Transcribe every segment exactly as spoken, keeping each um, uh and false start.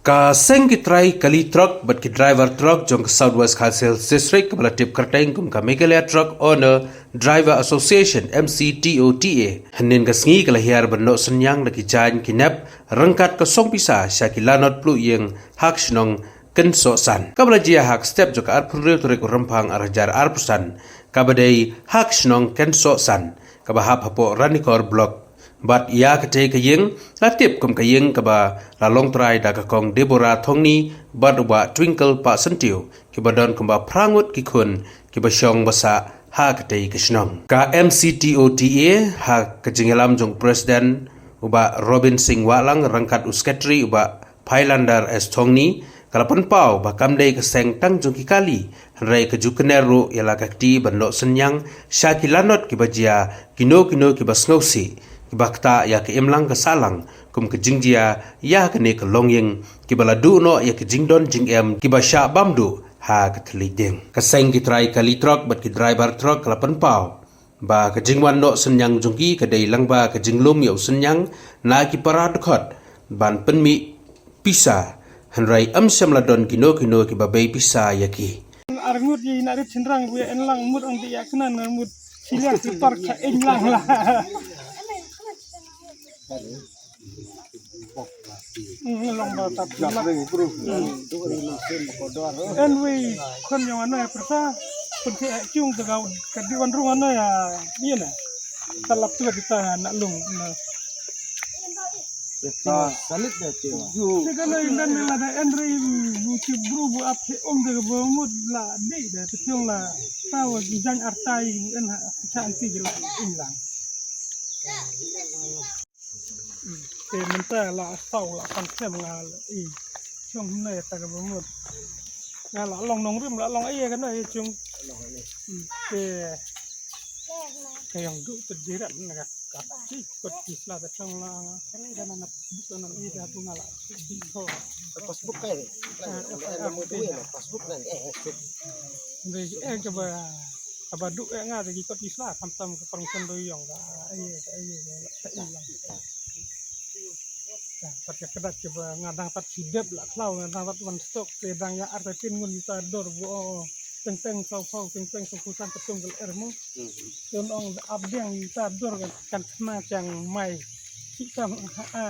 Ka seng ki trai kali trok bad ki driver trok jong ka South West Khasi Hills District, kaba la tip kyrteng kum ka Meghalaya Truck Owner Driver Association, M C T O T A, hynnin ka sngi ka la hiar ban noh synñiang da ki jaiñ ki nep ryngkat ka song pisa sha ki lanot pluh ïing ha ka shnong Kynsohsan, kaba la jia ha ka step jong ka arphew hynriew tarik u Rymphang arhajar arphew san, kaba dei ha ka shnong Kynsohsan, kaba hap hapoh Ranikor Block. Bad ïa katei ka ïing la tip kum ka ïing kaba la long trai da ka Kong Deborah Thongni bad u Bah Twinkle Pahsyntiew, kiba don kumba phra ngut ki khun kiba shong ba sah ha katei ka shnong. Ka M C T O T A, ha ka jingïalam jong u President u Bah Robin Singh Wahlang ryngkat u Secretary u Bah Phailander S Thongni, ka la pynpaw ba kam dei ka seng tang jong ki kali, hynrei ka ju kner ruh ïa la ka kti ban noh synñiang sha ki lanot kiba jia, kino kino kiba sngewsih, kiba ktah ïa ka imlang ka sahlang kum ka jingjia ïa kane ka longïing, kiba la duh noh ïa ka jingdon jingem kiba shah bam duh ha ka thylliej dieng. Ka seng ki trai kali trok bad ki driver trok ka la pynpaw ba ka jingwan noh synñiang jong ki ka dei lyngba ka jinglum ïa u synñiang na ki para dkhot ban pynmih pisa, hynrei ym shym la don kino kino kiba bei pisa ïa ki. Ar ngut ïa na rit chynrang bu ïa en lang mut ang di ïa knan mut siliang ki par ka en lang la. Long ba tap. Anyway, khun jong ano ya persa, pun ke chung te kau ka di wan rung ano ya, iya na. Talap tu kita nak lung na. Salit dah tu. Te kalau indan la da Anri bu ki bru bu ap he om de bu mut la di de te chung la. Tawa jan artai en ha cha anti je la in lang. Te mynta la saw la pan sem nga i chung ne ta ka bamut. Nga la long nongrim la long ai ka na i chung. Te ka yang du te dirat na ka ka ti kot ti sla ta chung la. Ka na na buk na i da tu nga la ti tho. Passbook kai. Passbook nan eh. Ndei eh ka ba Ka ba duk eh nga da ki kot isla khamtam ka permission do yong ka ai ka ai ka ai lang. Ka pat ka kedat ka ba nga dang tat sidep la khlaw nga dang tat wan stok te dang ya ar ta tin ngun ta dor bo teng teng sau sau teng teng sau kusan ketung kel er mo. Tun ong abdiang ta dor kan kena chang mai. Kita ha a.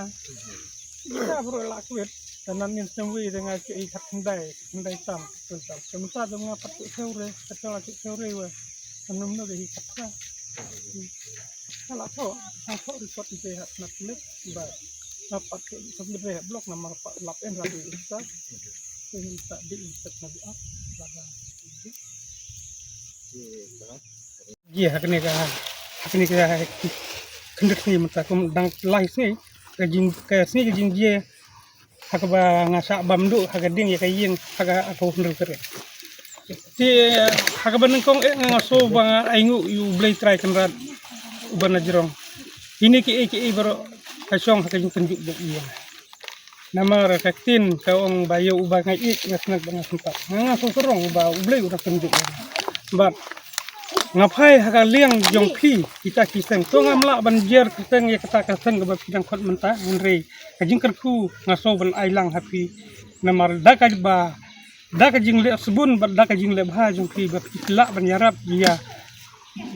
Kita bro la kwet. Tanan ngin stem wi da nga ke i khat khyndai khyndai tam. Tun tam. Sementara dong nga pat ke seure kata la ke seure we. Anum no dei kata. Kala tho, ang tho report ni sehat nak lek ba. Dapat ke sampai deh blok nama lap en rapi kita. Ini tak di insek na buat. Ji hakne ka hakne ka khyndet ni mynta kum dang lai sngi ka jing ka sngi ka jing ji. Ha kaba nga sah bam duh ha ka ding ïa ka ïing ha ka arphew hynriew tarik. Te ha kaba nyngkong eh nga sngew ba nga ainguh ïa U Blei Trai Kynrad uba na jrong. Kine kiei kiei baroh ka shong ha ka jingtynjuh jong ïa. Namar ka ktien ka ong ba ïa uba nga ïeit nga sngew ba nga sngewthuh. Nga nga sngew sarong ba U Blei u na tynjuh ïa nga. Bad nga phai ha ka liang jong phi kita ki seng. To ngam lah ban jer ki seng ïa kata ka seng kaba phi dang khot mynta hynrei ka jingkyrkhu nga sngew ban ai lang ha phi. Namar da kaba da ka jingleh sbun bad da ka jingleh bha jong phi ba phi lah ban ïarap ïa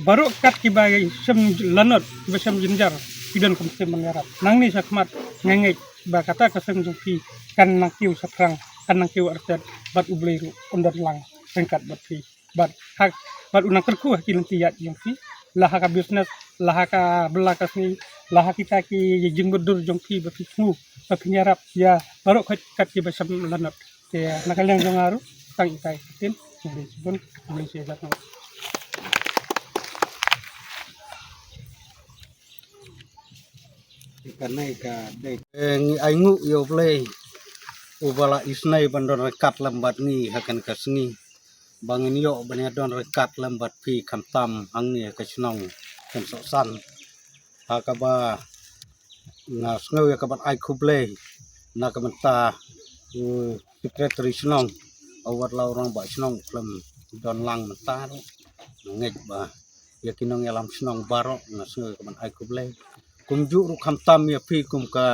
baroh kat kiba shem lanot kiba shem jynjar phi don kam shem ban ïarap. Nangne shakhmat nga ngeit ba kata ka seng jong phi kan nang kiew shaphrang kan nang kiew artet bad U Blei ruh un don lang ryngkat bad phi. Bad ha bad u nang kyrkhu ha ki lynti ïaid jong phi la ha ka business la ha ka bylla ka sngi la ha kita ki jingmutdur jong phi ba phi sngew ba phin ïarap ïa baroh kat kiba shem lanot. Te na ka liang jong nga ruh tang itai ka ktien. Khublei shibun, khublei shibun. Kane ka dei. Eh, ngi ainguh ïa U Blei uba la isynei ban don ryngkat lem bad ngi ha kane ka sngi. Ba ngin ïoh ban ïa don ryngkat lem bad phi khamtam hangne ha ka shnong Kynsohsan. Ha kaba nga sngew ïa kaban ai khublei na ka bynta u secretary shnong, u wat la u rangbah shnong khlem don lang mynta ruh. Nga ngeit ba ïa ki nongïalam shnong baroh nga sngew ïa kaban ai khublei. Kumjuh ruh khamtam ïa phi kum ka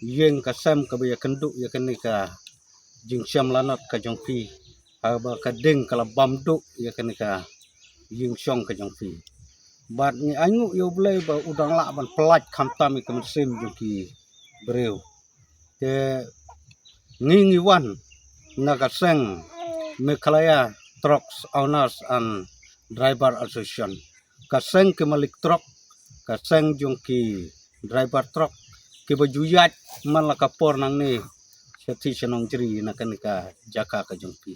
ïing ka sem kaba ïakynduh ïa kane ka jingshem lanot ka jong phi, haba ka ding ka la bam duh ïa kane ka ïing shong ka jong phi. Bad ngi ainguh ïa U Blei ba u dang lah ban pyllait khamtam ïa ka mynsiem jong ki briew. Te ngi ngi wan na ka seng Meghalaya Trucks Owners and Driver Association, ka seng ki malik truck, ka seng jong ki driver truck kiba ju ïaid man la ka por nangne sha thie sha nongjri na kane ka jaka ka jong phi.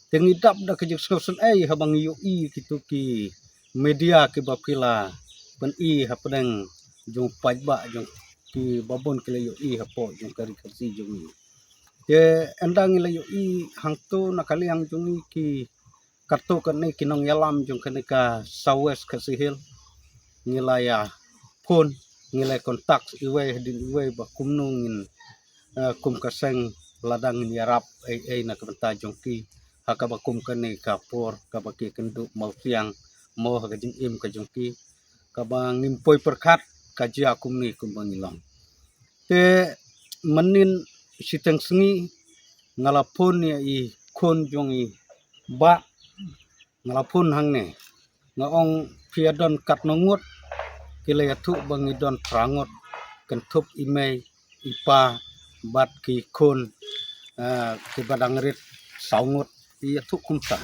Te ngi dap da ka jingsngewsynei haba ngi ïohi kito ki media kiba phi la pyni hapdeng jong paidbah jong ki babun ki la ïohi hapoh jong ka ri Khasi jong ngi. Te ynda ngi la ïohi hangto na ka liang jong ngi ki katto katne ki nongïalam jong kane ka South West Khasi Hills, ngi la ïa phone, ngi la contact iwei hadien iwei ba kumno ngin, eh, kum ka seng lada ngin ïarap ei ei na ka bynta jong ki ha kaba kum kane ka por kaba ki kynduh mawsiang mo ha ka jingim ka jong ki, kaba ngim poi pyrkhat ka jia kumne kumba ngi long. Te mynnin shiteng sngi nga la phone ïa i khun jong i bah, nga la phone hangne, nga ong phi ïa don katno ngut? Ki la ïathuh ba ngi don phra ngut, kynthup i mei, i pa bad ki khun, eh, kiba dang rit saw ngut, i ïathuh kumta.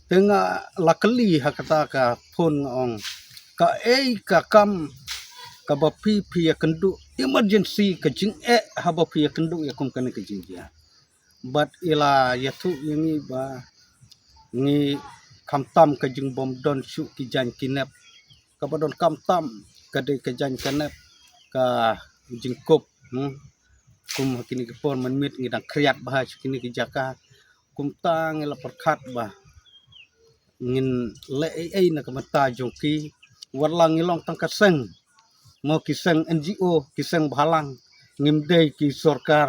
Te nga la kylli ha kata ka phone nga ong, kaei ka kam kaba phi phi ïakynduh emergency ka jingeh haba phi ïakynduh ïa kum kane ka jingjia? Bad i la ïathuh ïa ngi ba ngi khamtam ka jingbym don shuh ki jaiñ ki nep, kaba donkam tam ka dei ka jaiñ ka nep, ka jingkup, hmm. Kum ha kine ki por mynmiet ngi dang khriat bha sha kine ki jaka. Kumta ngi la pyrkhat ba ngin leh ei ei na ka bynta jong ki, wat la ngi long tang ka seng, mo, ki seng N G O, ki seng bhalang, ngim dei ki sorkar.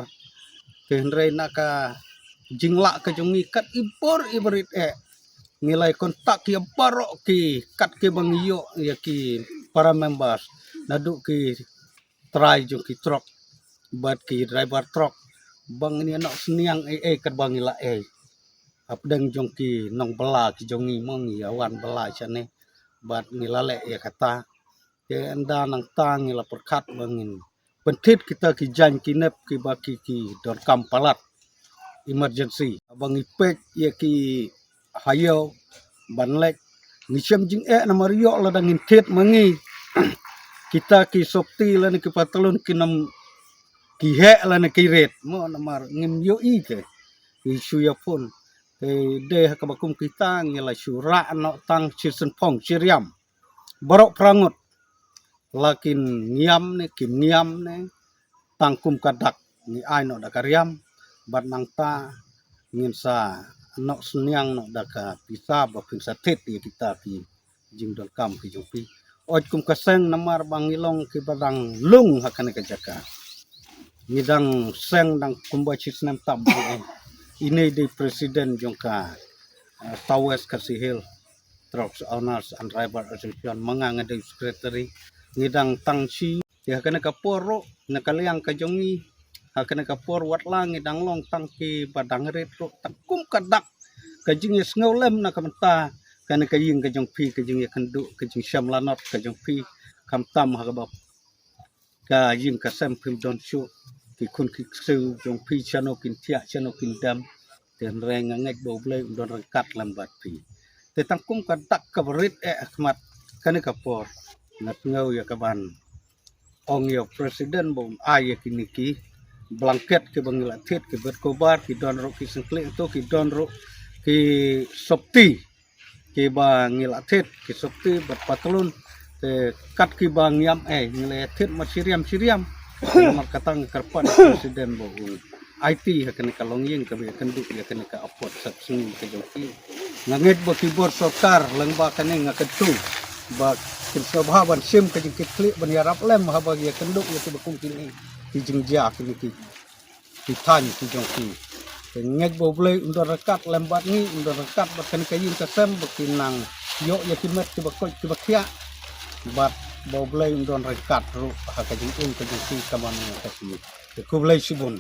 Te hynrei na ka jinglah ka jong ngi kat i bor i barit eh, ngi la contact ïa baroh ki kat kiba ngi ïoh ïa ki para members, naduh ki trai jong ki truck bad ki driver truck, ba ngin ïa noh synñiang ei ei katba ngi la ei. Hapdeng jong ki nongbylla ki jong ngi mo, ngi ïa wan bylla shane bad ngi la leh ïa kata. Te ynda nangta ngi la pyrkhat ba ngin pynthied kita ki jaiñ ki nep kiba ki, ki donkam palat emergency. Ba ngi peit ïa ki ha ïew ban leit, ngi shem jingeh namar ïoh lada ngin thied ma ngi kita ki sopti lane ki patlun ki nam ki heh lane ki rit mo, namar ngim ïohi te ki shu ïa phone. Te dei ha kaba kum kita ngi la shu rah noh tang shi synphong shi riam. Baroh phra ngut, la kin ngiam ne kim ngiam ne, tang kum ka dak ngi ai noh da ka riam, bad nangta ngin sa noh synñiang noh da ka pisa ba phin sa thied ïa kita ki jingdonkam ki jong phi. Oi kum ka seng namar ba ngi long kiba dang lung ha kane ka jaka. Ngi dang seng dang kumba shi snem tam. Ine dei president jong ka, eh, South West Khasi Hills Trucks Owners and Driver Association, ma nga nga dei secretary. Ngi dang tang shi, te ha kane ka por ruh na ka liang ka jong ngi, ha kane ka por wat la ngi dang long tang kiba dang rit ruh, tang kum ka dak ka jingïasngewlem na ka bynta kane ka ïing ka jong phi, ka jingïakynduh, ka jingshem lanot ka jong phi, khamtam ha kaba ka ïing ka sem phim don shuh, ki khun ki ksiew jong phi shano kin thiah shano kin dem. Te hynrei nga ngeit ba U Blei un don ryngkat lem bad phi. Te tang kum ka dak kaba rit eh ha khmat kane ka por, nga tngew ïa ka ban ong ïa u president ba un ai ïa kine ki blanket kiba ngi la thied, ki bed cover, ki don ruh ki syngklieh to, ki don ruh ki sopti kiba ngi la thied, ki sopti bad patlun. Te kat kiba ngiam eh ngi la thied mar shi riam shi riam. Namar kata nga kyrpad ïa u president ba un aiti ha kane ka longïing kaba ïakynduh ïa kane ka apot sap sngi ka jong ki. Nga ngeit ba ki bor sorkar lyngba kane nga kyntu ba kin sngewbha ban shim ka jingkitkhlieh ban ïarap lem haba ïakynduh ïa kiba kum kine ki jingjia kine ki, ki thaiñ ki jong ki. Te ngeit ba U Blei un don ryngkat lem bad ngi, un don ryngkat bad kane ka ïing ka sem ba kin nang ïoh ïa ki met kiba koit kiba khiah. Bad ba U Blei un don ryngkat ruh ha ka jingim ka jong ki ka man ka sngi. Te khublei shibun.